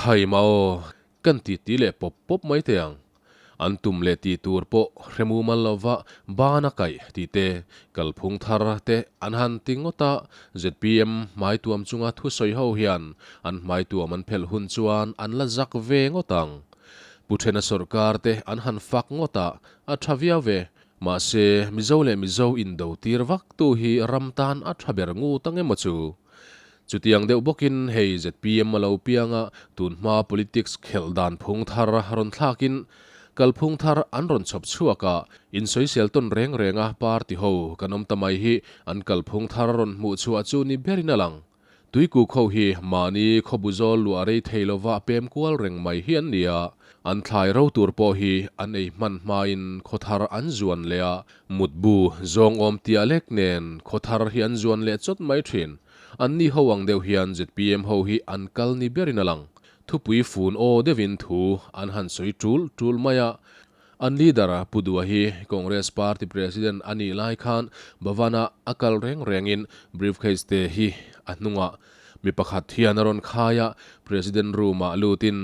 Khai ma aw, kan ti ti leh pawp pawp mai teh ang. An tum leh tih tur pawh hre mumal lova ban a kaih tih te, kalphung thar te an han ti ngawt a, zpm hmaituam chunga thusawi ho hian an hmaituam an phelh hun chuan an la zak ve ngawt ang. Pu Thena sawrkar te an han fak ngawt a, a tha viau ve. Mahse, Mizo leh Mizo indo tir vak tu hi ram tan a tha ber ngut ang emaw chu? Chutiang deuh bawkin hei zpm a lo piang a, tunhma politics khelh dan phung thar rawn thlakin kalphung thar an rawn chhawp chhuak a, insawisel tawn reng reng a party ho kan awm ta mai hi an kalphung thar rawn hmuh chhuah chu ni berin a lang. Tuikuk ho hi mahni khawbu zawl luah rei thei lova pem kual reng mai hi an ni a, an thlai ro tur pawh hi an ei hman hmain khaw thar an zuan leh a, mutbu zawng awm tiah lek nen khaw thar hi an zuan leh chawt mai thin. An ni ho ang deuh hian zpm ho hi an kal ni berin a lang. Thupui fun aw deuhin thu an han sawi tul tul mai a. An leader Pu Dua hi Congress Party President a nih lai khan Bhavan-ah a kal reng rengin briefcase te hi a hnungah mi pakhat hian a rawn khai a, President room-ah lutin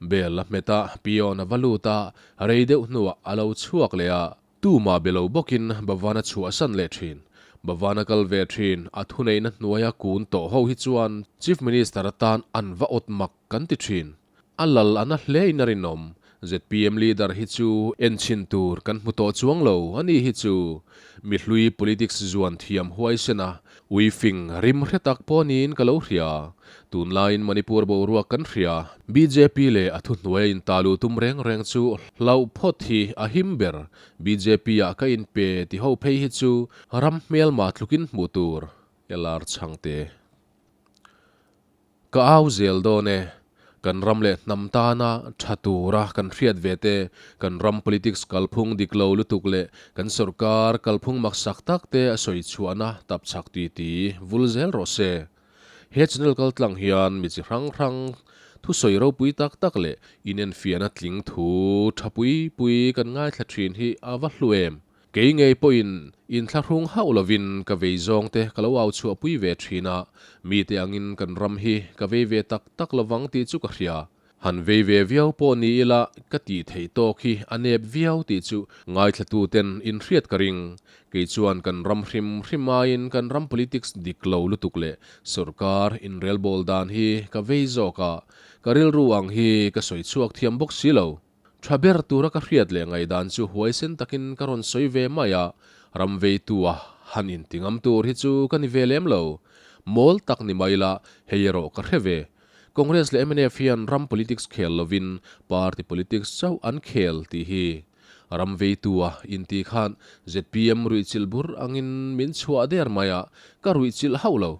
bell a hmet a, peon a va lut a, rei deuh hnuah a lo chhuak leh a. Tumah be lo bawkin Bhavan a chhuahsan leh thin. Bhavan a kal ve thin, a thuneihna hnuaia kun tawh ho hi chuan Chief Minister atan an va awt mak kan ti thin. A lal a na hle in a rinawm. Zpm leader hi chu enchhin tur kan hmu tawh chuang lo a ni hi chu. Mi hlui politics zuan thiam huaisen a, ui fing rim hre tak pawh niin ka lo hria. Tunlaiin Manipur boruak kan hria. Bjp leh a thuhnuai a inta luh tum reng reng chu hlauh phawt hi a him ber. Bjp ah ka inpe ti ho phei hi chu ram hmelma tlukin hmuh tur LR Chhangte. Ka au zel dawn e. Kan ram leh hnam tana tha tura kan hriat ve te, kan ram politics kalphung dik lo lutuk leh kan sorkar kalphung maksak tak te a sawi chhuahna tapchhak titi vul zel rawh se. He channel kal tlang hian mi chi hrang hrang thusawi ropui tak tak leh inenfiahna tling thu tha pui pui kan ngaithla thin hi a va hlu em? Kei ngei pawhin inthlahrung hauh lovin ka vei zawng te ka lo au chhuahpui ve thin a, mite angin kan ram hi ka vei ve tak tak lovang tih chu ka hria. Han vei ve viau pawh ni ila ka tih theih tawk hi a nep viau tih chu ngaithlatu ten in hriat ka ring. Kei chuan kan ram hrim hrim aiin kan ram politics dik lo lutuk leh sorkar inrelbawl dan hi ka vei zawk a, ka rilru ang hi ka sawi chhuak thiam bawk si lo. Tha ber tura ka hriat leh ngaihdan chu huaisen takin ka rawn sawi ve mai a, ram veitua han inti ngam tur hi chu ka ni ve lem lo. Mawl tak ni mai ila hei erawh ka hre ve. Congress leh mnf hian ram politics khel lovin party politics chauh an khel tih hi ram veitua inti khan zpm ruihchilh bur angin min chhuah der mai a, ka ruihchilh hauh lo.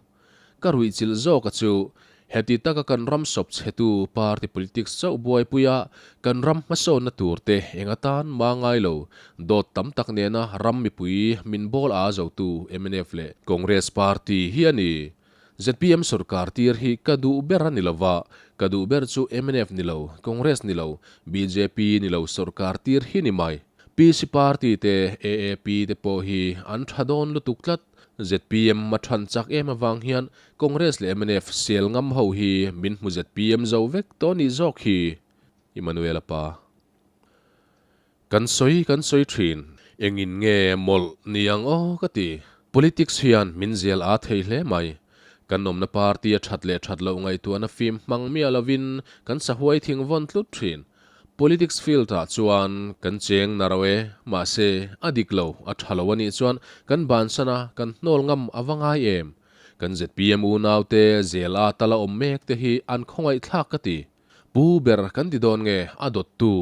Ka ruihchilh zawk a chu heti taka kan ram sawp chhetu party politics chauh buaipui a, kan ram hmasawnna tur te eng atan ma ngai lo, dawt tam tak nena ram mipui min bawl a zotu mnf leh Congress party hi a ni. Zpm sorkar tir hi ka duh ber a ni lova, ka duh ber chu mnf ni lo, Congress ni lo, bjp ni lo sorkar tir hi ni mai. PC party te, AAP te pawh hi an tha dawn lutuk tlat. Zpm a than chak em avang hian Congress leh mnf sel ngam ho hi min hmu zpm zo vek tawh nih zawk hi. Emmanuel-a pa. Kan sawi kan sawi thin. Engin nge mawlh ni ang aw ka ti. Politics hian min zel aa thei hle mai. Kan awmna party a that leh that loh ngaihtuahna fim hmang miah lovin kan sahuai thing vawn tlut thin. Politics field ah chuan kan cheng na rauh e, mahse a dik lo, a tha lo a nih chuan kan bansan a, kan hnawl ngam a va ngai em. Kan zpm unaute zel a tala awm mek te hi an khawngaihthlak ka ti. Pu ber kan ti dawn nge a dawttu,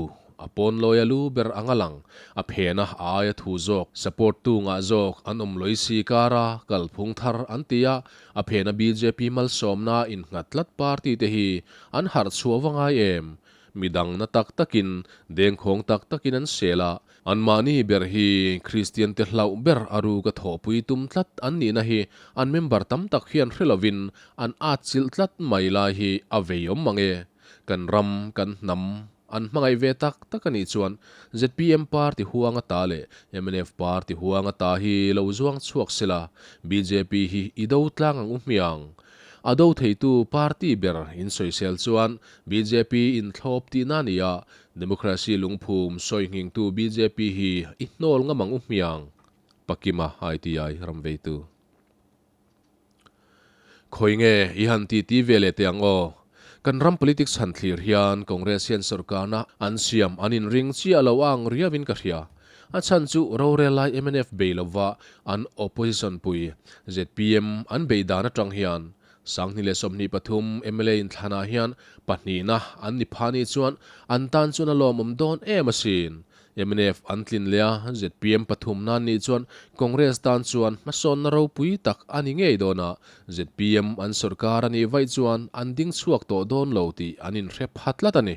a pawn lawi a lu ber ang a lang, a phena a aia thu zawk, support tu ngah zawk an awm lawi si kara kalphung thar an ti a, a phena bjp malsawmna innghat tlat party te hi an harh chhuah va ngai em? Midang na tak takin, dengkhawng tak takin an sel a, anmahni ber hi Kristian te hlauh ber a ruk a thawhpui tum tlat an nihna hi an member tam tak hian hre lovin an atchilh tlat mai lai hi a vei awm mang e. Kan ram, kan hnam an hmangaih ve tak tak a nih chuan zpm party huang ata leh mnf party huang ata hi lo zuang chhuak sela, bjp hi i do tlang ang u hmiang. A do theitu party ber in sawisel chuan bjp in thlawp tihna a ni a, democracy lungphum sawi nghingtu bjp hi i hnawl ngam ang u hmiang. Pakima ITI ramveitu. Khawi nge i han titi ve leh teh ang aw? Kan ram politics han thlir hian Congress hian sorkarna an siam an inring chiah lo a ang riauin ka hria. A chhan chu rorel lai mnf bei lova an opposition pui zpm an bei dan atang hian 2023 mla inthlanah hian pahnihna an ni pha ni chuan an tan chuan a lawmawm dawn em asin. Mnf an tlin leh a, zpm pathumna an nih chuan Congress tan chuan hmasawnna ropui tak a ni ngei dawn a, zpm an sawrkar a nih vaih chuan an ding chhuak tawh dawn lo tih an inhre pha tlat a ni.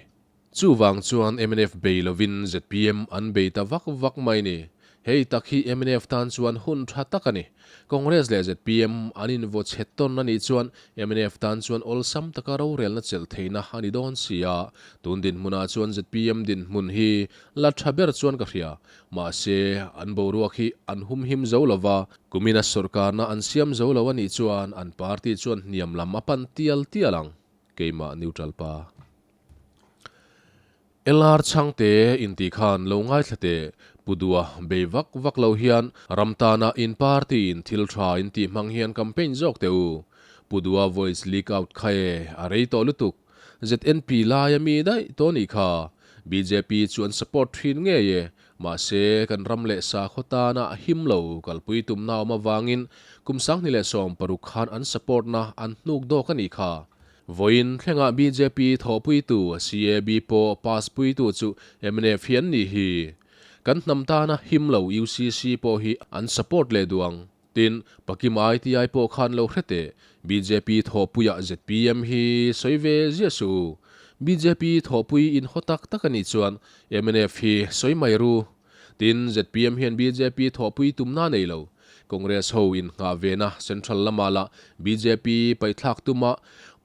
Chuvang chuan mnf bei lovin zpm an bei ta vak vak mai ni. Hei tak hi mnf tan chuan hun tha tak a ni. Congress leh zpm an invaw chhe tawn a nih chuan mnf tan chuan awlsam taka rorelna chelh theihna a ni dawn si a. Tun dinhmunah chuan zpm dinhmun hi la tha ber chuan ka hria. Mahse, an boruak hi an humhim zo lo va, kumina sawrkarna an siam zo lo a nih chuan an party chuan hniam lam a pan tial tial ang. Keimah neutral pa. LR Chhangte intih khan lo ngaithla teh, Pu Dua bei vak vak lo hian ram tana in party in thil tha in tih hmang hian campaign zawk teh u. Pu Dua voice leak out kha e, a rei tawh lutuk. ZNP lai a mi daih tawh nih kha. Bjp chu an support thin ngei e, mahse kan ram leh sakhaw tana him lo kalpui tumna awm avangin kum 2016 khan an support na an hnuk dawk a nih kha. Vawiin thlengah bjp thawhpuitu CAB pawh pass puitu chu mnf hi an nih hi. Kan hnam tana him lo UCC pawh hi an support leh duh ang. Tin, Pakim ITI pawh khan lo hre teh. Bjp thawhpuiah zpm hi sawi ve ziah suh u. Bjp thawhpui in haw tak tak a nih chuan mnf hi sawi mai ru. Tin, zpm hian bjp thawhpui tumna nei lo. Congress ho in nghah vena Central lamah lah bjp paihthlak tuma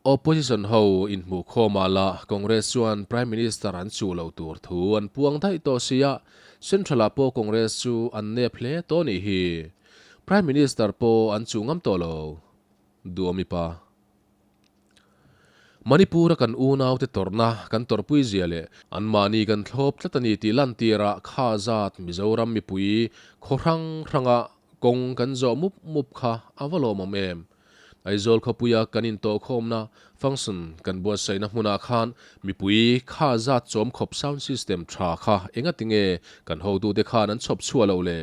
Opposition ho in hmuh khawmah lah Congress chuan Prime Minister an chuh lo tur thu an puang daih tawh sia, Central ah pawh Congress chu an nep hle tawh nih hi. Prime Minister pawh an chuh ngam tawh lo. Duhawmi pa. Manipur a kan unaute tawrhna kan tawrhpui zia leh anmahni kan thlawp tlat a ni tih lantirah kha zat Mizoram mipui khaw hrang hranga kawng kan zawh mup mup kha a va lawmawm em? Aizawl khawpuia kan intawhkhawmna function kan buatsaihna hmunah khan mipui kha zat chawm khawp sound system tha kha engatinge kan hotute khan an chhawp chhuah loh le?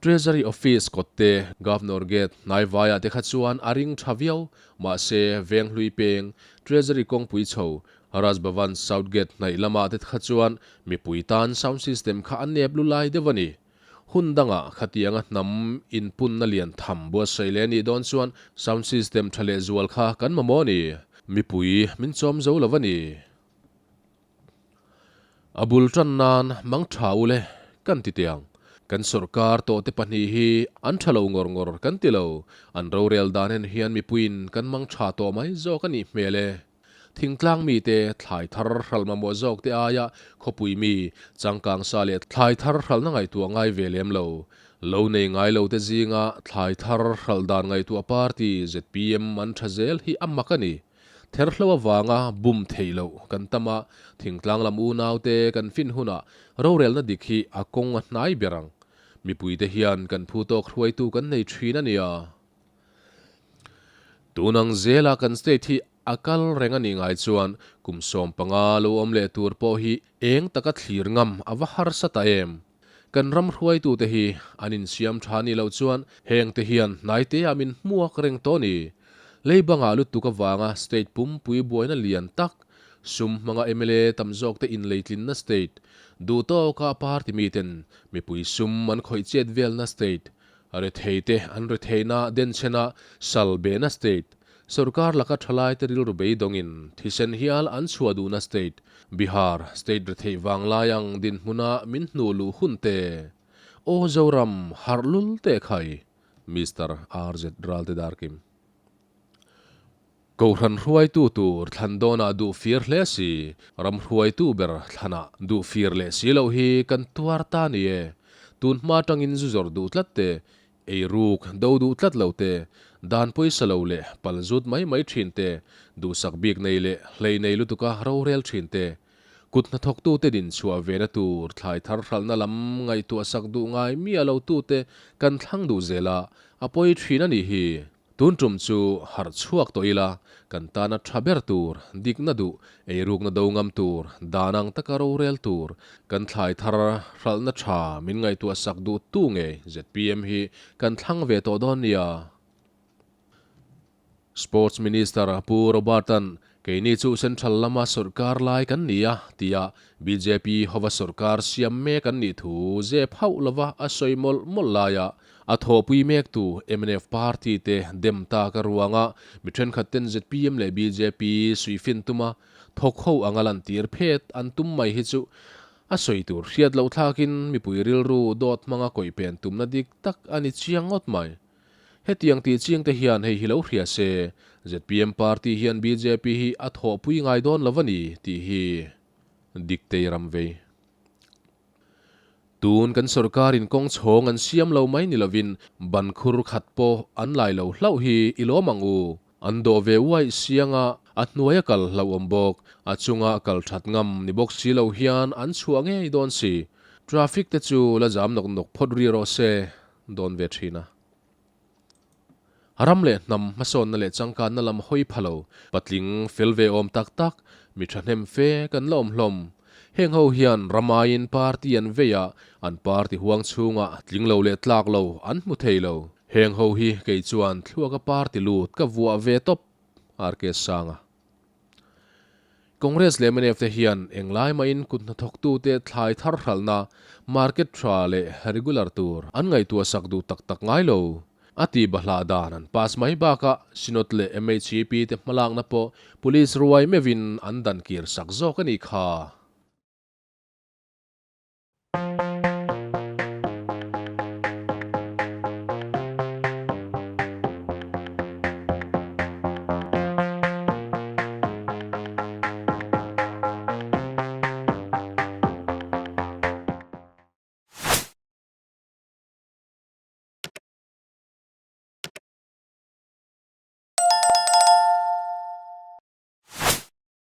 Treasury Office kawt te, Governor Gate hnai vaiah te kha chuan a ring tha viau. Mahse, Venghlui peng, Treasury kawngpui chho, Raj Bhavan South Gate hnaih lamah te kha chuan mipui tan sound system kha a nep lu lai deuh a ni. Hun dangah khatianga hnam inpunna lian tham buatsaih leh a nih dawn chuan sound system tha leh zual kha kan mamawh a ni. Mipui min chawm zo lo a ni. A bul tan nan mang tha u le kan ti tiang. Kan sawrkar tawh te pahnih hi an tha lo ngawr ngawr kan ti lo. An rorel dan en hian mipuiin kan mang tha tawh mai zawk a nih hmel e. Thingtlang mite thlai thar hral mamawh zawk te aia khawpui mi changkang sa leh thlai thar hralhna ngaihtuah ngai ve lem lo. Lo nei ngai lo te zinga thlai thar hralh dan ngaihtuah party zpm an tha zel hi a mak a ni. Therhlo avanga bum theih loh kan tam a, thingtlang lam unaute kan fin hunah rorelna dik hi a kawng a hnai ber ang. Mipuite hian kan phu tawk hruaitu kan nei thin a nia. Tun ang zela kan state hi a kal reng a nih ngai chuan kum 15 lo awm leh tur pawh hi eng taka thlir ngam a va harsa ta em? Kan ram hruaitute hi an insiam tha nih loh chuan hengte hian hnaiteah min hmuak reng tawh a ni. Leibangah lutuk avanga state pumpui buaina lian tak, sum hmanga mla tam zawkte inleitlinna state, duh tawka party miten mipui sum an khawih chet velna state, Retheite an retheihna denchhena sal behna state, sorkar laka thalaite rilru beidawngin thisen hial an chhuah duhna state, Bihar state retheih vanglai ang dinhmuna min hnuh luh hun te. Aw Zoram harh lul teh khai, Mister RZ Ralte Darkim. Kohhran hruaitu tur thlan dawnah duh fir hle si, ram hruaitu ber thlanah duh fir leh si loh hi kan tuar ta ni e. Tun hma tangin zu zawrh duh tlat te, ei ruk do duh tlat lo te, Dan pawisa lo leh pal zut mai mai thin te, duhsak bik nei leh hlei nei lutuka rorel thin te, kut hnathawktute din chhuah vena tur thlai thar hralhna lam ngaihtuah sak duh ngai miah lo tute kan thlang duh zel a, a pawi thin a nih hi. Tun tum chu harh chhuak tawh ila, kan tana tha ber tur, dikna duh, eirukna do ngam tur, dan ang taka rorel tur, kan thlai thar hralhna tha min ngaihtuah sak duh tu nge zpm hi kan thlang ve tawh dawn nia. Sports Minister Pu Robert-a'n Keini chu Central lama sawrkar lai kan ni a, tia bjp hova sawrkar siam mek an nih thu zep hauh lova a sawi mawlh mawlh laia a thawhpui mektu mnf party te dem tak a ruanga mi thenkhat ten zpm leh bjp suifin tuma thawk ho anga lantir phet an tum mai hi chu a sawi tur hriat loh thlakin mipui rilru dawt hmanga kawih pen tumna dik tak a ni chiang ngawt mai. Hetiang tih chiang te hian hei hi lo hria se, zpm party hian bjp hi a thawhpui ngai dawn lo a ni tih hi Diktei ram vei. Tun kan sorkarin kawng chhawng an siam lo mai ni lovin ban khur khat pawh an lai lo hlauh hi i lawm ang u. An dawh ve uaih sianga a hnuaia kal hlauhawm bawk, a chunga kal that ngam ni bawk si lo hian an chhuah ngei dawn si. Traffic te chu la zam nawk nawk phawt ri rawh se. dawn ve thin a. Ram leh hnam hmasawnna leh changkanna lam hawi pha lo, patling fel ve awm tak tak, mi thahnem fe kan la awm hlawm. Heng ho hian ramaiin party an vei a, an party huang chhungah tling lo leh tlak lo an hmu thei lo. Heng ho hi kei chuan thluaka party lut ka vuah ve tawp, RK Sanga. Congress leh mnf te hian englai mahin kut hnathawktute thlai thar hralhna, market tha leh regular tur an ngaihtuah sak duh tak tak ngai lo. A ti bahlah dan an pass mai bakah Synod leh MHEP te hmalakna pawh Police ruai meuhin an dan kir sak zawk a nih kha.